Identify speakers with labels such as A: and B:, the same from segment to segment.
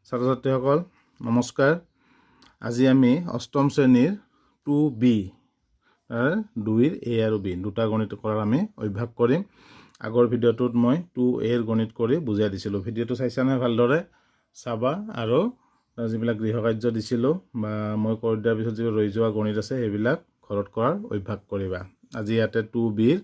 A: ছাত্ৰ ছাত্ৰীসকল, নমস্কাৰ। আজি আমি অষ্টম শ্ৰেণীৰ 2বি, দুইৰ এ আৰু বি দুটা গণিত কৰাৰ আমি অভ্যাস কৰিম। আগৰ ভিডিঅ'টোত মই 2এৰ গণিত কৰি বুজাই দিছিলোঁ। ভিডিঅ'টো চাইছা নহয়? ভালদৰে চাবা আৰু যিবিলাক গৃহকাৰ্য দিছিলোঁ বা মই কৰি দিয়াৰ পিছত যিবিলাক ৰৈ যোৱা গণিত আছে, সেইবিলাক ঘৰত কৰাৰ অভ্যাস কৰিবা। আজি ইয়াতে 2বিৰ,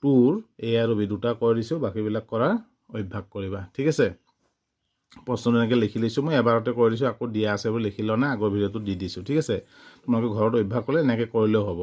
A: টুৰ এ আৰু বি দুটা কৰি দিছোঁ, বাকীবিলাক কৰাৰ অভ্যাস কৰিবা, ঠিক আছে? প্ৰশ্নটো এনেকৈ লিখি লৈছোঁ মই, এবাৰতে কৰি দিছোঁ। আকৌ দিয়া আছে বুলি লিখি লোৱা নাই, আগৰ ভিডিঅ'টো দি দিছোঁ, ঠিক আছে? তোমালোকে ঘৰত অভ্যাস কৰিলে এনেকৈ কৰিলেও হ'ব।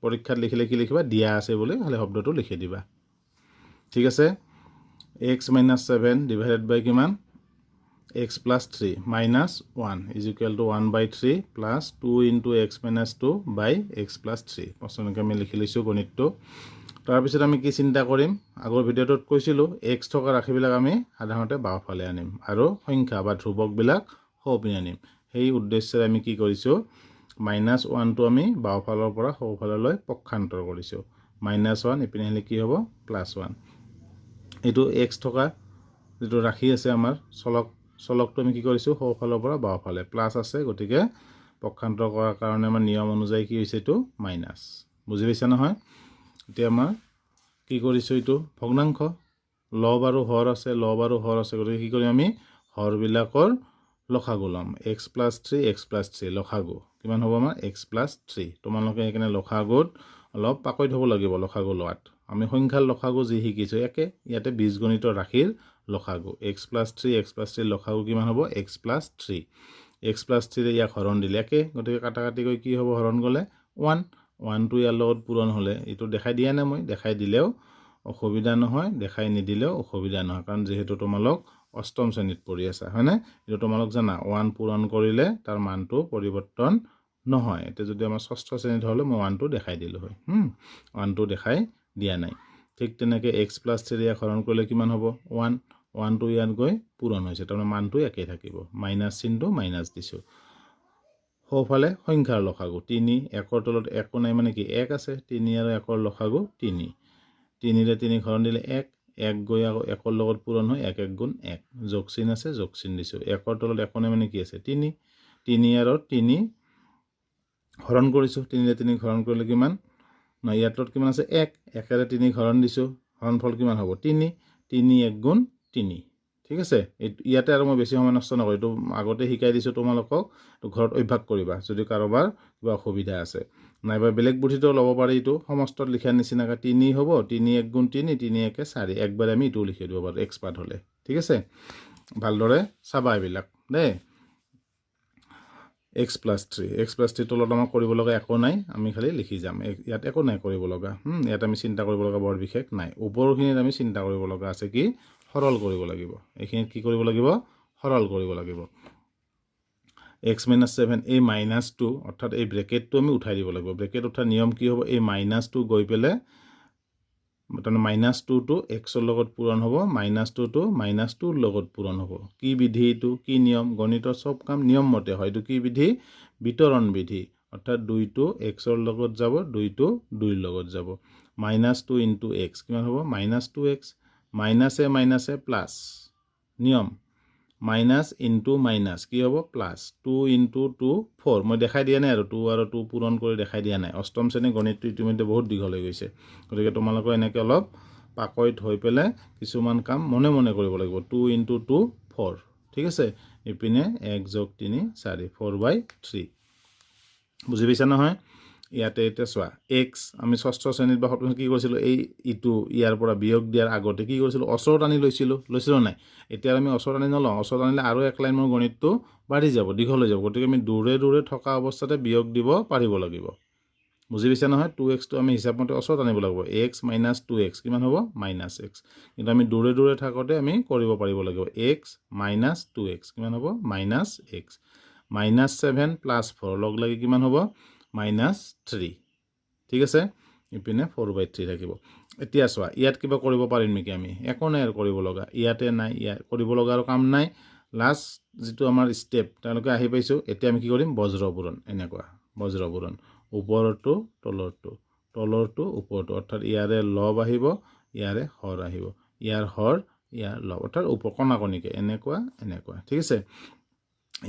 A: পৰীক্ষাত লিখিলে কি লিখিবা? দিয়া আছে বুলি খালি শব্দটো লিখি দিবা, ঠিক আছে? X minus seven divided by কিমান? X plus three minus one is equal to one by three plus two into x minus two by x plus three। প্ৰশ্নকে আমি লিখি লৈছোঁ গণিতটো। তাৰপিছত আমি কি চিন্তা কৰিম? আগৰ ভিডিঅ'টোত কৈছিলোঁ, এক্স থকা ৰাশিবিলাক আমি সাধাৰণতে বাওঁফালে আনিম আৰু সংখ্যা বা ধ্ৰুৱকবিলাক সোঁপিনে আনিম। সেই উদ্দেশ্যেৰে আমি কি কৰিছোঁ? মাইনাছ ওৱানটো আমি বাওঁফালৰ পৰা সোঁফাললৈ পক্ষান্তৰ কৰিছোঁ। মাইনাছ ওৱান ইপিনে আহিলে কি হ'ব? Plus one. এইটো এক্স থকা যিটো ৰাশি আছে আমাৰ চলক, চলকটো আমি কি কৰিছোঁ? সোঁফালৰ পৰা বাওঁফালে, প্লাছ আছে, গতিকে পক্ষান্তৰ কৰাৰ কাৰণে আমাৰ নিয়ম অনুযায়ী কি হৈছে? এইটো মাইনাছ। বুজি পাইছা নহয়? এতিয়া আমাৰ কি কৰিছোঁ? এইটো ভগ্নাংশ, লব আৰু হৰ আছে, লব আৰু হৰ আছে, গতিকে কি কৰিম আমি? হৰবিলাকৰ লসাগু ল'ম। X plus three, x plus three, লসাগু কিমান হ'ব আমাৰ? X plus three. তোমালোকে সেইকাৰণে লসাগুত অলপ পাকৈত হ'ব লাগিব। লসাগু লোৱাত আমি সংখ্যাৰ লসাগু যি শিকিছোঁ একে, ইয়াতে বীজগণিতৰ ৰাশিৰ লসাগু। X plus three, x plus three লসাগু কিমান হ'ব? X plus three। X plus থ্ৰীৰে ইয়াক হৰণ দিলে একে, গতিকে কাটা কাটিকৈ কি হ'ব? হৰণ গ'লে ওৱান। ওৱানটো ইয়াৰ লগত পূৰণ হ'লে, এইটো দেখাই দিয়া নাই মই, দেখাই দিলেও অসুবিধা নহয়, দেখাই নিদিলেও অসুবিধা নহয়, কাৰণ যিহেতু তোমালোক অষ্টম শ্ৰেণীত পঢ়ি আছা, হয়নে? এইটো তোমালোক জানা, ওৱান পূৰণ কৰিলে তাৰ মানটো পৰিৱৰ্তন নহয়। এতিয়া যদি আমাৰ ষষ্ঠ শ্ৰেণীত হ'লে মই ওৱানটো দেখাই দিলোঁ হয়। ওৱানটো দেখাই দিয়া নাই। ঠিক তেনেকৈ এক্স প্লাছ থ্ৰী ইয়াক হৰণ কৰিলে কিমান হ'ব? ওৱান। ওৱানটো ইয়াত গৈ পূৰণ হৈছে, তাৰমানে মানটো একেই থাকিব। মাইনাছ চিনটো মাইনাছ দিছোঁ। সোঁফালে সংখ্যাৰ লসাগু তিনি, একৰ তলত একো নাই মানে কি এক আছে। তিনি আৰু একৰ লসাগু তিনি। তিনিৰে তিনি হৰণ দিলে এক, এক গৈ আকৌ একৰ লগত পূৰণ হয়, এক এক গুণ এক। যোগ চিন আছে, যোগ চিন দিছোঁ। একৰ তলত একো নাই মানে কি আছে? তিনি। তিনি আৰু তিনি হৰণ কৰিছোঁ। তিনিৰে তিনি হৰণ কৰিলে কিমান? নহয়, ইয়াৰ তলত কিমান আছে? এক। একেৰে তিনি হৰণ দিছোঁ, হৰণফল কিমান হ'ব? তিনি। তিনি এক গুণ তিনি, ঠিক আছে? ইয়াতে আৰু মই বেছি সময় নষ্ট নকৰোঁ। এইটো আগতে শিকাই দিছোঁ তোমালোকক, ঘৰত অভ্যাস কৰিবা যদি কাৰোবাৰ কিবা অসুবিধা আছে। নাইবা বেলেগ বুদ্ধিটো ল'ব পাৰি। এইটো সমস্তত লিখাৰ নিচিনাকৈ তিনি হ'ব, তিনি এক গুণ তিনি, তিনি একে চাৰি। একবাৰে আমি এইটোও লিখি দিব পাৰোঁ এক্সপাৰ্ট হ'লে, ঠিক আছে? ভালদৰে চাবা এইবিলাক দেই। X plus three, x plus three তলত আমাক কৰিব লগা একো নাই, আমি খালি লিখি যাম। ইয়াত একো নাই কৰিব লগা। ইয়াত আমি চিন্তা কৰিব লগা বৰ বিশেষ নাই। ওপৰখিনিত আমি চিন্তা কৰিব লগা আছে। কি? সৰল কৰিব লাগিব। এইখিনিত কি কৰিব লাগিব? সৰল কৰিব লাগিব। এক্স মাইনাছ ছেভেন, এই মাইনাছটো অৰ্থাৎ এই ব্ৰেকেটটো আমি উঠাই দিব লাগিব। ব্ৰেকেট উঠাৰ নিয়ম কি হ'ব? এই মাইনাছটো গৈ পেলাই, তাৰমানে মাইনাছ টুটো এক্সৰ লগত পূৰণ হ'ব, মাইনাছ টুটো মাইনাছ টুৰ লগত পূৰণ হ'ব। কি বিধি এইটো? কি নিয়ম? গণিতৰ চব কাম নিয়ম মতে হয়। এইটো কি বিধি? বিতৰণ বিধি। অৰ্থাৎ দুইটো এক্সৰ লগত যাব, দুইটো দুইৰ লগত যাব। মাইনাছ টু ইনটু এক্স কিমান হ'ব? Minus two x. মাইনাছে মাইনাছে প্লাছ, নিয়ম, মাইনাছ ইনটু মাইনাছ কি হ'ব? Plus. Two into two four। মই দেখাই দিয়া নাই আৰু টু আৰু টু পূৰণ কৰি দেখাই দিয়া নাই। অষ্টম শ্ৰেণীৰ গণিতটো ইতিমধ্যে বহুত দীঘল হৈ গৈছে, গতিকে তোমালোকে এনেকৈ অলপ পাকৈত হৈ পেলাই কিছুমান কাম মনে মনে কৰিব লাগিব। টু ইনটু টু ফ'ৰ, ঠিক আছে? ইপিনে এক যোগ তিনি চাৰি, ফ'ৰ বাই থ্ৰী। বুজি পাইছা নহয়? ইয়াতে এতিয়া চোৱা, এক্স আমি ষষ্ঠ শ্ৰেণীত বা সপ্তম কি কৰিছিলোঁ? এই ইটো ইয়াৰ পৰা বিয়োগ দিয়াৰ আগতে কি কৰিছিলোঁ? ওচৰত আনি লৈছিলোঁ। লৈছিলোঁ নাই? এতিয়া আমি ওচৰত আনি নলওঁ। ওচৰত আনিলে আৰু এক লাইন মোৰ গণিতটো বাঢ়ি যাব, দীঘল হৈ যাব। গতিকে আমি দূৰে দূৰে থকা অৱস্থাতে বিয়োগ দিব পাৰিব লাগিব। বুজি পাইছা নহয়? টু এক্সটো আমি হিচাপমতে ওচৰত আনিব লাগিব। এক্স মাইনাছ টু এক্স কিমান হ'ব? Minus x. কিন্তু আমি দূৰে দূৰে থাকোঁতে আমি কৰিব পাৰিব লাগিব। এক্স মাইনাছ টু এক্স কিমান হ'ব? Minus x। Minus seven plus four লগ লাগি কিমান হ'ব? মাইনাছ থ্ৰী, ঠিক আছে? ইপিনে ফ'ৰ বাই থ্ৰী থাকিব। এতিয়া চোৱা, ইয়াত কিবা কৰিব পাৰিম নেকি আমি? একো নাই আৰু কৰিব লগা। ইয়াতে নাই, ইয়াত কৰিব লগা আৰু কাম নাই। লাষ্ট যিটো আমাৰ ষ্টেপ, তেওঁলোকে আহি পাইছোঁ। এতিয়া আমি কি কৰিম? বজ্ৰ পূৰণ। এনেকুৱা বজ্ৰ পূৰণ, ওপৰটো তলৰটো, তলৰটো ওপৰটো, অৰ্থাৎ ইয়াৰে লব আহিব, ইয়াৰে হৰ আহিব, ইয়াৰ হৰ। ইয়াৰ লব, অৰ্থাৎ ওপৰ কণাকণিকে এনেকুৱা এনেকুৱা। ঠিক আছে,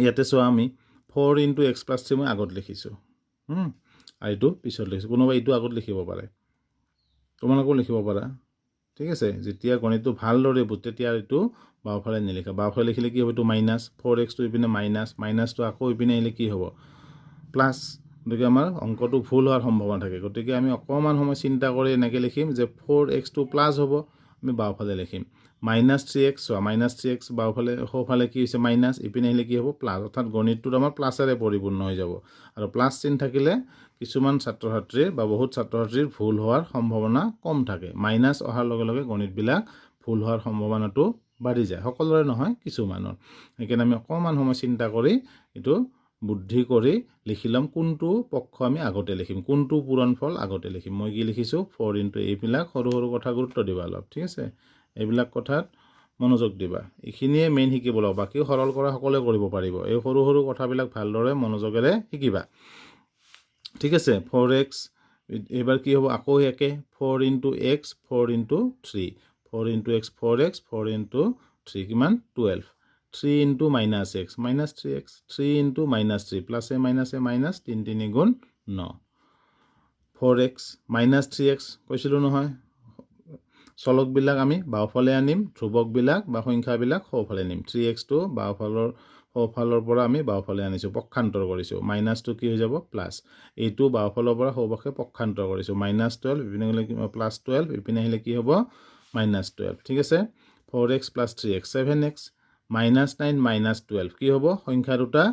A: ইয়াতে চোৱা আমি 4 ইনটু এক্স প্লাছ 3 মই আগত লিখিছোঁ, আৰু এইটো পিছত লিখিছোঁ। কোনোবাই এইটো আগত লিখিব পাৰে, তোমালোকেও লিখিব পাৰা। ঠিক আছে, যেতিয়া গণিতটো ভালদৰে বুজ তেতিয়া এইটো বাওঁফালে নিলিখা। বাওঁফালে লিখিলে কি হ'ব? এইটো মাইনাছ ফ'ৰ এক্সটো ইপিনে মাইনাছ, মাইনাছটো আকৌ ইপিনে আহিলে কি হ'ব? প্লাছ। গতিকে আমাৰ অংকটো ভুল হোৱাৰ সম্ভাৱনা থাকে। গতিকে আমি অকণমান সময় চিন্তা কৰি এনেকৈ লিখিম যে ফ'ৰ এক্সটো প্লাছ হ'ব, আমি বাওঁফালে লিখিম। মাইনাছ থ্ৰী এক্স, চোৱা মাইনাছ থ্ৰী এক্স বাওঁফালে সোঁফালে কি হৈছে? মাইনাছ, ইপিনে আহিলে কি হ'ব? প্লাছ। অৰ্থাৎ গণিতটোত আমাৰ প্লাছেৰে পৰিপূৰ্ণ হৈ যাব। আৰু প্লাছ চিন থাকিলে কিছুমান ছাত্ৰ ছাত্ৰীৰ বা বহুত ছাত্ৰ ছাত্ৰীৰ ভুল হোৱাৰ সম্ভাৱনা কম থাকে। মাইনাছ অহাৰ লগে লগে গণিতবিলাক ভুল হোৱাৰ সম্ভাৱনাটো বাঢ়ি যায়, সকলোৰে নহয়, কিছুমানৰ। সেইকাৰণে আমি অকণমান সময় চিন্তা কৰি এইটো বুদ্ধি কৰি লিখি ল'ম, কোনটো পক্ষ আমি আগতে লিখিম, কোনটো পূৰণফল আগতে লিখিম। মই কি লিখিছোঁ? ফ'ৰ ইনটু, এইবিলাক সৰু সৰু কথা গুৰুত্ব দিবা অলপ। ঠিক আছে, এইবিলাক কথাত মনোযোগ দিবা। এইখিনিয়ে মেইন শিকিব লাগিব, বাকী সৰল কৰা সকলোৱে কৰিব পাৰিব। এই সৰু সৰু কথাবিলাক ভালদৰে মনোযোগেৰে শিকিবা। ঠিক আছে, ফ'ৰ এক্স, এইবাৰ কি হ'ব? আকৌ একে 4 into x, 4 into 3, 4 into x 4 x, 4 into 3 কিমান? 12। 3 into minus x minus 3 x, 3 into minus 3 প্লাছে মাইনাছে minus, তিনি তিনি গুণ ন। 4 এক্স মাইনাছ থ্ৰী এক্স, কৈছিলোঁ নহয়, চলকবিলাক আমি বাওঁফালে আনিম, ধ্ৰুৱকবিলাক বা সংখ্যাবিলাক সোঁফালে নিম। থ্ৰী এক্সটো সোঁফালৰ পৰা আমি বাওঁফালে আনিছোঁ, পক্ষান্তৰ কৰিছোঁ। মাইনাছটো কি হৈ যাব? প্লাছ। এইটো বাওঁফালৰ পৰা সোঁপাশে পক্ষান্তৰ কৰিছোঁ। মাইনাছ 12 ইপিনে গ'লে প্লাছ 12, ইপিনে আহিলে কি হ'ব? মাইনাছ 12। ঠিক আছে, 4 x plus 3 x 7 x, minus 9 minus 12 কি হ'ব? সংখ্যা দুটা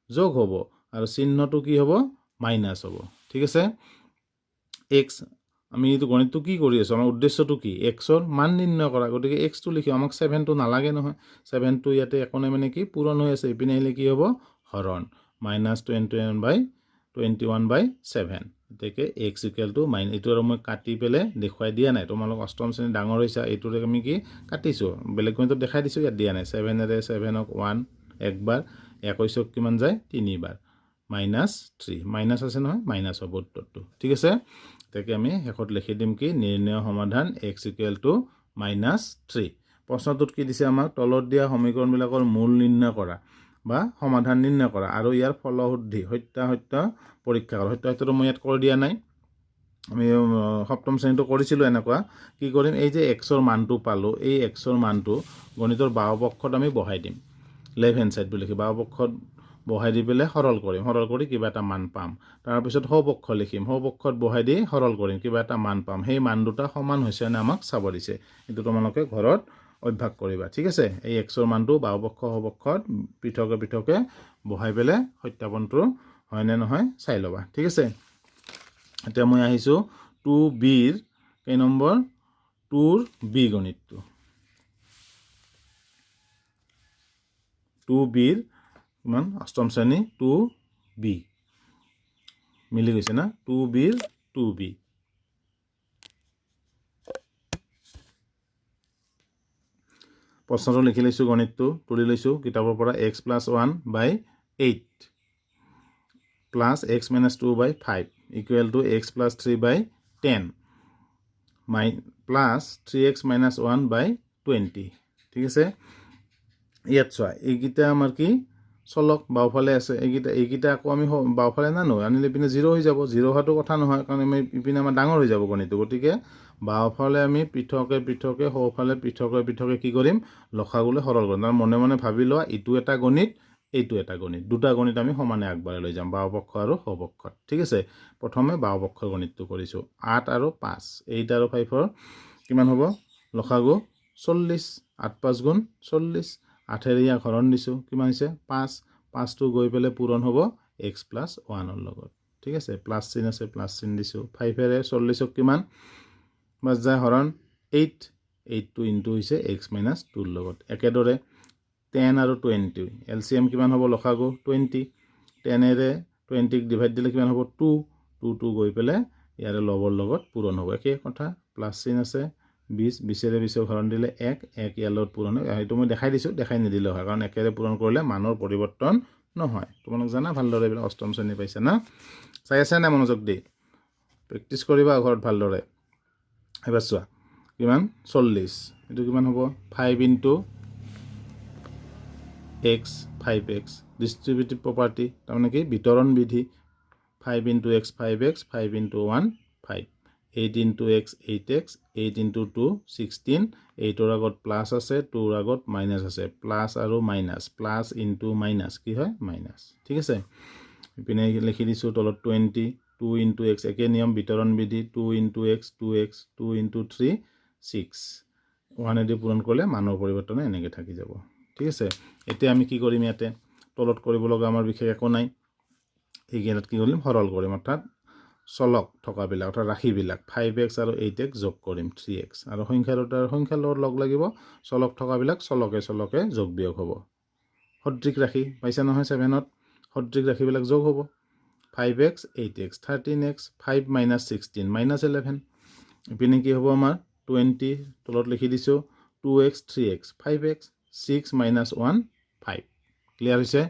A: যোগ হ'ব আৰু চিহ্নটো কি হ'ব? মাইনাছ হ'ব। ঠিক আছে, এক্স, আমি এইটো গণিতটো কি কৰি আছোঁ? আমাৰ উদ্দেশ্যটো কি? এক্সৰ মান নিৰ্ণয় কৰা। গতিকে এক্সটো লিখিম। আমাক ছেভেনটো নালাগে নহয়। ছেভেনটো ইয়াতে একো নাই, মানে কি পূৰণ হৈ আছে, ইপিনে আহিলে কি হ'ব? হৰণ। Minus 21 by 21 by 7। গতিকে এক্স ইকুৱেল টু এইটো আৰু মই কাটি পেলাই দেখুৱাই দিয়া নাই। তোমালোক অষ্টম শ্ৰেণী ডাঙৰ হৈছা, এইটোৰে আমি কি কাটিছোঁ, বেলেগ গণিতত দেখাই দিছোঁ, ইয়াত দিয়া নাই। ছেভেনেৰে ছেভেনক ওৱান একবাৰ, 21ক কিমান যায়? তিনিবাৰ। মাইনাছ থ্ৰী, মাইনাছ আছে নহয়, মাইনাছ হ'ব উত্তৰটো। ঠিক আছে, গতিকে আমি শেষত লিখি দিম কি? নিৰ্ণয় সমাধান x equal to minus 3। প্ৰশ্নটোত কি দিছে আমাক? তলত দিয়া সমীকৰণবিলাকৰ মূল নিৰ্ণয় কৰা বা সমাধান নিৰ্ণয় কৰা আৰু ইয়াৰ ফলশুদ্ধি সত্যাসত্য পৰীক্ষা কৰা। সত্যাসত্যটো মই ইয়াত কৰি দিয়া নাই। আমি সপ্তম শ্ৰেণীটো কৰিছিলোঁ এনেকুৱা। কি কৰিম? এই যে এক্সৰ মানটো পালোঁ, এই এক্সৰ মানটো গণিতৰ বাওঁপক্ষত আমি বহাই দিম। লেফ্ট হেণ্ড ছাইড বুলি লিখি বাওঁপক্ষত বহাই দি পেলাই সৰল কৰিম। সৰল কৰি কিবা এটা মান পাম। তাৰপিছত সোঁপক্ষ লিখিম, সোঁপক্ষত বহাই দি সৰল কৰিম, কিবা এটা মান পাম। সেই মান দুটা সমান হৈছে নে আমাক চাব দিছে। এইটো তোমালোকে ঘৰত অভ্যাস কৰিবা। ঠিক আছে, এই এক্সৰ মানটো বাওঁপক্ষ সোঁপক্ষত পৃথকে পৃথকে বহাই পেলাই সত্যাপনটো হয়নে নহয় চাই ল'বা। ঠিক আছে, এতিয়া মই আহিছোঁ টু বিৰ কেই নম্বৰ, টুৰ বি গণিতটো। টু বিৰ কিমান? অষ্টম শ্ৰেণী টু বি মিলি গৈছে না? টু বিৰ টু বি। প্ৰশ্নটো লিখি লৈছোঁ, গণিতটো তুলি লৈছোঁ কিতাপৰ পৰা। X plus 1 by 8 plus x minus 2 by 5 equal to x plus 3 by 10 plus 3 x minus 1 by 20। ঠিক আছে, ইয়াত চোৱা এইকেইটা আমাৰ কি চলক বাওঁফালে আছে, এইকেইটা আকৌ আমি বাওঁফালে নানো, আনিলে ইপিনে জিৰ' হৈ যাব। জিৰ' হোৱাটো কথা নহয়, কাৰণ আমি ইপিনে আমাৰ ডাঙৰ হৈ যাব গণিতটো। গতিকে বাওঁফালে আমি পৃথকে পৃথকে, সোঁফালে পৃথকে পৃথকে কি কৰিম? লসাগুলৈ সৰল কৰিম। তাৰ মনে মনে ভাবি লোৱা, ইটো এটা গণিত, এইটো এটা গণিত, দুটা গণিত আমি সমানে আগবঢ়াই লৈ যাম, বাওঁপক্ষ আৰু সোঁপক্ষত। ঠিক আছে, প্ৰথমে বাওঁপক্ষৰ গণিতটো কৰিছোঁ। 8 আৰু 5, 8 আৰু 5ৰ কিমান হ'ব লসাগু? 40। 8 5 গুণ 40। আঠেৰে ইয়াক হৰণ দিছোঁ, কিমান হৈছে? 5। 5টো গৈ পেলাই পূৰণ হ'ব এক্স প্লাছ 1ৰ লগত। ঠিক আছে, প্লাছ চিন আছে, প্লাছ চিন দিছোঁ। 5এৰে 40ক কিমান বাছ যায় হৰণ? 8। 8টো ইনটু হৈছে এক্স মাইনাছ 2ৰ লগত। একেদৰে 10 আৰু 20, এল চি এম কিমান হ'ব লসাগু? 20। 10এৰে 20ক ডিভাইড দিলে কিমান হ'ব? 2। 2টো গৈ পেলাই ইয়াৰে লবৰ লগত পূৰণ হ'ব। একে কথা, প্লাছ চিন আছে, 20, 20এৰে 20ক হৰণ দিলে 1, 1 ইয়াৰ লগত পূৰণ হয়। সেইটো মই দেখাই দিছোঁ, দেখাই নিদিলেও হয়, কাৰণ একেৰে পূৰণ কৰিলে মানৰ পৰিৱৰ্তন নহয়। তোমালোক জানা ভালদৰে, এইবিলাক অষ্টম শ্ৰেণী পাইছা না? চাই আছে নাই মনোযোগ দি? প্ৰেক্টিছ কৰিবা ঘৰত ভালদৰে। এইবাৰ চোৱা কিমান? 40। এইটো কিমান হ'ব? Five into x, five x। Distributive property, তাৰমানে কি? বিতৰণ বিধি। Five into x, five x, five into one, five। Eight into x, eight x, eight into two, 16। এইটৰ আগত প্লাছ আছে, টুৰ আগত মাইনাছ আছে। প্লাছ আৰু মাইনাছ, প্লাছ ইনটু মাইনাছ কি হয়? মাইনাছ। ঠিক আছে। ইপিনে লিখি দিছোঁ তলত 20, টু ইনটু এক্স, একে নিয়ম, বিতৰণ বিধি, two into x, two x, two into three, six। ওৱানেদি পূৰণ কৰিলে মানৰ পৰিৱৰ্তনে এনেকৈ থাকি যাব। ঠিক আছে। এতিয়া আমি কি কৰিম? ইয়াতে তলত কৰিব লগা আমাৰ বিশেষ একো নাই। এইকেইটাত কি কৰিম? সৰল কৰিম, অৰ্থাৎ চলক থকাবিলাক, অৰ্থাৎ ৰাশিবিলাক ফাইভ এক্স আৰু এইট এক্স যোগ কৰিম, থ্ৰী এক্স। আৰু সংখ্যা দুটাৰ সংখ্যাৰ লগত লগ লাগিব। চলক থকাবিলাক চলকে চলকে যোগ বিয়োগ হ'ব। সদৃশ ৰাশি পাইছা নহয় ছেভেনত? সদৃশ ৰাশিবিলাক যোগ হ'ব। Five x, eight x, 13 x, five minus 16, minus 11। ইপিনে কি হ'ব আমাৰ? 20 তলত লিখি দিছোঁ। Two x, three x, five x, six minus one, five। Clear হৈছে?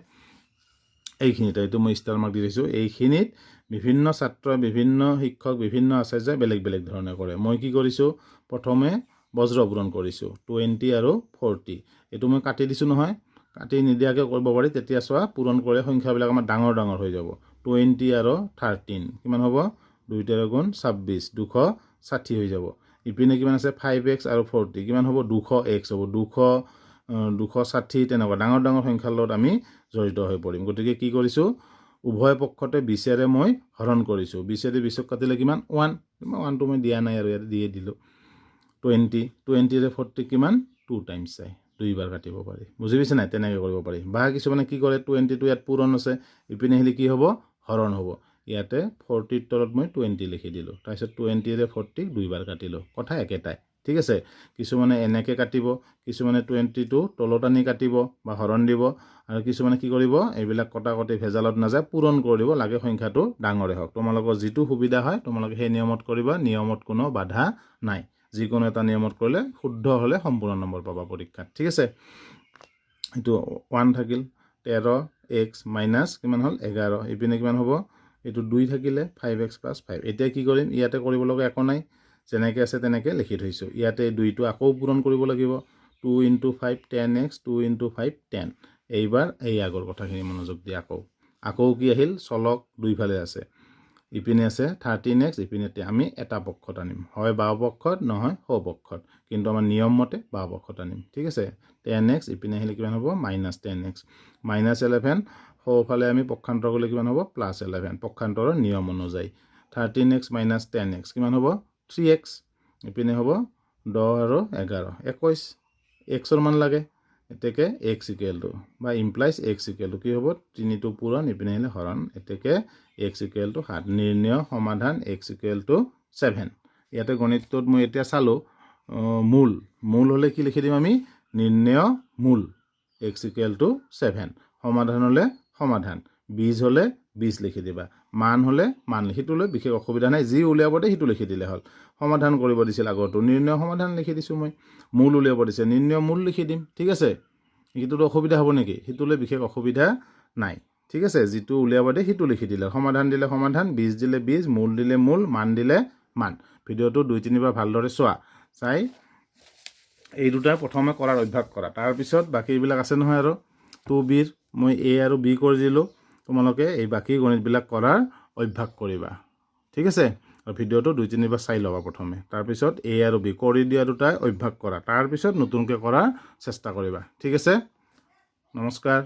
A: এইখিনিতে এইটো মই ষ্টাৰ মাৰ্ক দি দিছোঁ। এইখিনিত বিভিন্ন ছাত্ৰই, বিভিন্ন শিক্ষক, বিভিন্ন আচাৰ্যই বেলেগ বেলেগ ধৰণে কৰে। মই কি কৰিছোঁ? প্ৰথমে বজ্ৰ পূৰণ কৰিছোঁ, 20 আৰু 40। এইটো মই কাটি দিছোঁ নহয়, কাটি নিদিয়াকৈ কৰিব পাৰি। তেতিয়া চোৱা, পূৰণ কৰিলে সংখ্যাবিলাক আমাৰ ডাঙৰ ডাঙৰ হৈ যাব। 20 আৰু 13 কিমান হ'ব? দুই তেৰ গুণ 26, 260 হৈ যাব। ইপিনে কিমান আছে? ফাইভ এক্স আৰু 40 কিমান হ'ব? 200 এক্স হ'ব। 200, 260, তেনেকুৱা ডাঙৰ ডাঙৰ সংখ্যাৰ লগত আমি জড়িত হৈ পৰিম। গতিকে কি কৰিছোঁ? উভয় পক্ষতে 20ৰে মই হৰণ কৰিছোঁ। 20ৰে 20ক কাটিলে কিমান? ওৱান। ওৱানটো মই দিয়া নাই আৰু ইয়াতে দিয়ে দিলোঁ। 20, 20ৰে 40 কিমান? টু টাইমছ যায়, দুইবাৰ কাটিব পাৰি। বুজি পাইছে নাই? তেনেকৈ কৰিব পাৰি। বা কিছুমানে কি কৰে? 20টো ইয়াত পূৰণ আছে, ইপিনে আহিলে কি হ'ব? হৰণ হ'ব। ইয়াতে 40ৰ তলত মই 20 লিখি দিলোঁ। তাৰপিছত 20ৰে 40ক দুইবাৰ কাটিলোঁ। কথা একেটাই। ঠিক আছে। কিছুমানে এনেকৈ কাটিব, কিছুমানে 20টো তলত আনি কাটিব বা হৰণ দিব আৰু কিছুমানে কি কৰিব, এইবিলাক কটা কটি ভেজালত নাযায়, পূৰণ কৰি দিব লাগে, সংখ্যাটো ডাঙৰে হওক। তোমালোকৰ যিটো সুবিধা হয়, তোমালোকে সেই নিয়মত কৰিবা। নিয়মত কোনো বাধা নাই। যিকোনো এটা নিয়মত কৰিলে শুদ্ধ হ'লে সম্পূৰ্ণ নম্বৰ পাবা পৰীক্ষাত। ঠিক আছে। এইটো ওৱান থাকিল, 13 এক্স মাইনাছ কিমান হ'ল? 11। ইপিনে কিমান হ'ব? এইটো দুই থাকিলে, ফাইভ এক্স প্লাছ ফাইভ। এতিয়া কি কৰিম? ইয়াতে কৰিব লগা একো নাই, যেনেকৈ আছে তেনেকৈ লিখি থৈছোঁ। ইয়াতে দুইটো আকৌ পূৰণ কৰিব লাগিব। Two into five, 10 x, two into five, 10। এইবাৰ এই আগৰ কথাখিনি মনোযোগ দি আকৌ আকৌ কি আহিল? চলক দুইফালে আছে। ইপিনে আছে 13 এক্স, ইপিনে আমি এটা পক্ষত আনিম, হয় বাওঁ পক্ষত, নহয় সোঁ পক্ষত। কিন্তু আমাৰ নিয়ম মতে বাওঁ পক্ষত আনিম। ঠিক আছে। 10 এক্স ইপিনে আহিলে কিমান হ'ব? Minus 10 x। Minus 11 সোঁফালে আমি পক্ষান্তৰ কৰিলে কিমান হ'ব? প্লাছ 11, পক্ষান্তৰৰ নিয়ম অনুযায়ী। 13 এক্স মাইনাছ 10 এক্স কিমান হ'ব? Three x. ইপিনে হ'ব 10 আৰু 11, 21। এক্সৰ মান লাগে। এতেকে এক্স ইকুৱেল টু বা ইমপ্লাইজ এক্স ইকুৱেল টু কি হ'ব? তিনিটো পূৰণ, ইপিনে আহিলে হৰণ। এতেকে এক্স ইকুৱেল টু 7। নিৰ্ণয় সমাধান এক্স ইকুৱেল টু 7। ইয়াতে গণিতটোত মই এতিয়া চালোঁ, মূল মূল হ'লে কি লিখি দিম আমি? নিৰ্ণয় মূল এক্স ইকুৱেল টু 7। সমাধান হ'লে সমাধান, বীজ হ'লে বীজ লিখি দিবা, মান হ'লে মান। সিটোলৈ বিশেষ অসুবিধা নাই। যি উলিয়াব দিয়ে সিটো লিখি দিলে হ'ল। সমাধান কৰিব দিছিল আগৰটো, নিৰ্ণয় সমাধান লিখি দিছোঁ মই। মূল উলিয়াব দিছে, নিৰ্ণয় মূল লিখি দিম। ঠিক আছে। সেইটোতো অসুবিধা হ'ব নেকি? সেইটোলৈ বিশেষ অসুবিধা নাই। ঠিক আছে। যিটো উলিয়াব দিয়ে সিটো লিখি দিলে, সমাধান দিলে সমাধান, বীজ দিলে বীজ, মূল দিলে মূল, মান দিলে মান। ভিডিঅ'টো দুই তিনিবাৰ ভালদৰে চোৱা। চাই এই দুটা প্ৰথমে কৰাৰ অভ্যাস কৰা। তাৰপিছত বাকীবিলাক আছে নহয় আৰু 2Bৰ মই এ আৰু বি কৰি দিলোঁ। তোমালোকে এই বাকী গণিতবিলাক কৰাৰ অভ্যাস কৰিবা। ঠিক আছে। আৰু ভিডিঅ'টো দুই তিনিবাৰ চাই ল'বা প্ৰথমে। তাৰপিছত এ আৰু বি কৰি দিয়া দুটাই অভ্যাস কৰা, তাৰপিছত নতুনকৈ কৰাৰ চেষ্টা কৰিবা। ঠিক আছে। নমস্কাৰ।